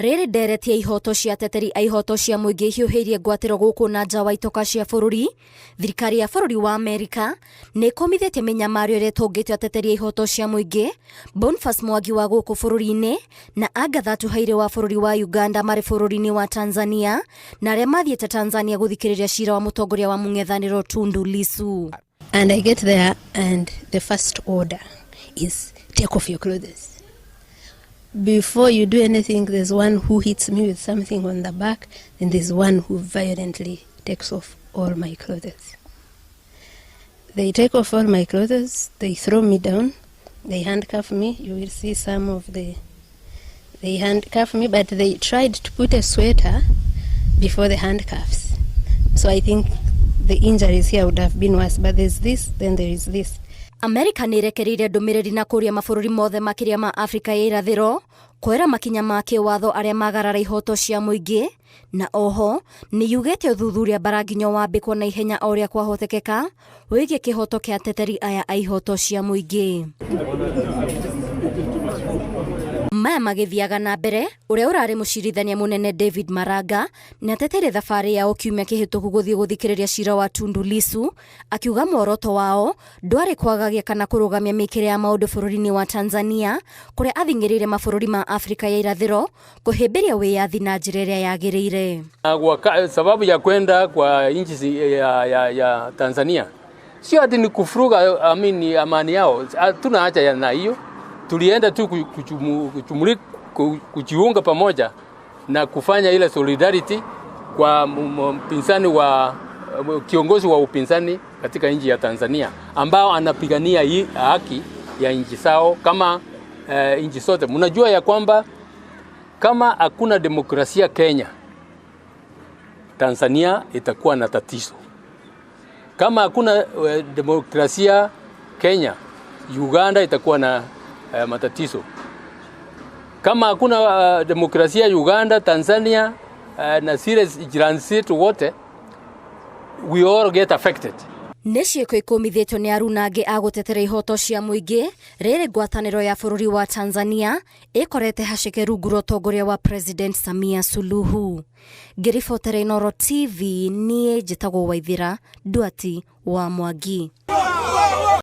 Rĩrĩ ndereti ya ihoto cia ateteri a ihoto cia mũingĩ ihiũhĩirie ngwatĩro gũkũ na nja wa itoka cia bũrũri. Thirikari ya bũrũri wa Amerika nĩ ĩkũmithĩtie mĩnyamario ĩrĩa ĩtũngĩtio ateteri a ihoto cia mũingĩ Boniface Mwangi wa gũkũ bũrũri-inĩ na Agatha Atuhaire wa bũrũri wa Uganda marĩ bũrũri-inĩ wa Tanzania na arĩa mathiĩte Tanzania gũthikĩrĩria cira wa mũtongoria wa mũng'ethanĩro Tundu Lissu. And I get there and the first order is take off your clothes. Before you do anything, there's one who hits me with something on the back, and there's one who violently takes off all my clothes. They take off all my clothes, they throw me down, they handcuff me. You will see some of the. They handcuff me, but they tried to put a sweater before the handcuffs. So I think the injuries here would have been worse, but there's this, then there is this. Amerika nĩ ĩrekereirie ndũmĩrĩri na kũria mabũrũri mothe makĩria ma Afrika ya irathĩro kuoera makinya ma kĩwatho arĩa magarara ihoto cia mũingĩ, na oho nĩ yugĩte ũthuthuria mbaranginyo wambĩkwo na ihenya o ũrĩa kwahotekeka wĩgiĩ kĩhoto kĩa ateteri aya a ihoto cia mũingĩ. Maya magĩthiaga na mbere, ũrĩa ũrarĩ mũcirithania mũnene David Maraga nĩ ateteire thabarĩ yao kiumia kĩhĩtũku gũthiĩ gũthikĩrĩria cira wa Tundu Lissu, akiuga muoroto wao ndwarĩ kwagagia kana kũrũgamia mĩkĩre ya maũndũ bũrũri-inĩ wa Tanzania, kũrĩa athing'ĩrĩirie mabũrũri ma Afrika ya irathĩro kũhĩmbĩria wĩyathi na njĩra ĩrĩa yagĩrĩire. Kwa sababu ya kwenda kwa nchi ya Tanzania sio ati ni kuvuruga, I mean, amani yao, hatuna haja na hiyo. Tulienda tu kujiunga pamoja na kufanya ile solidarity kwa mpinzani wa kiongozi wa upinzani katika nchi ya Tanzania ambao anapigania hii haki ya nchi zao kama nchi zote. Mnajua ya kwamba kama hakuna demokrasia Kenya, Tanzania itakuwa na tatizo. Kama hakuna demokrasia Kenya, Uganda itakuwa na matatizo. Kama hakuna demokrasia Uganda, Tanzania na zile jirani zetu wote, we all get affected. Nĩ ciĩko ikũmithĩtio nĩ aruna angĩ a gũtetera ihoto cia mũingĩ rĩrĩ ngwatanĩro ya bũrũri wa Tanzania ĩkorete haceke rungu rwa ũtongoria wa President Samia Suluhu. Ngĩribotera Inooro TV, niĩ njĩtagwo Waithĩra Nduati wa Mwangi.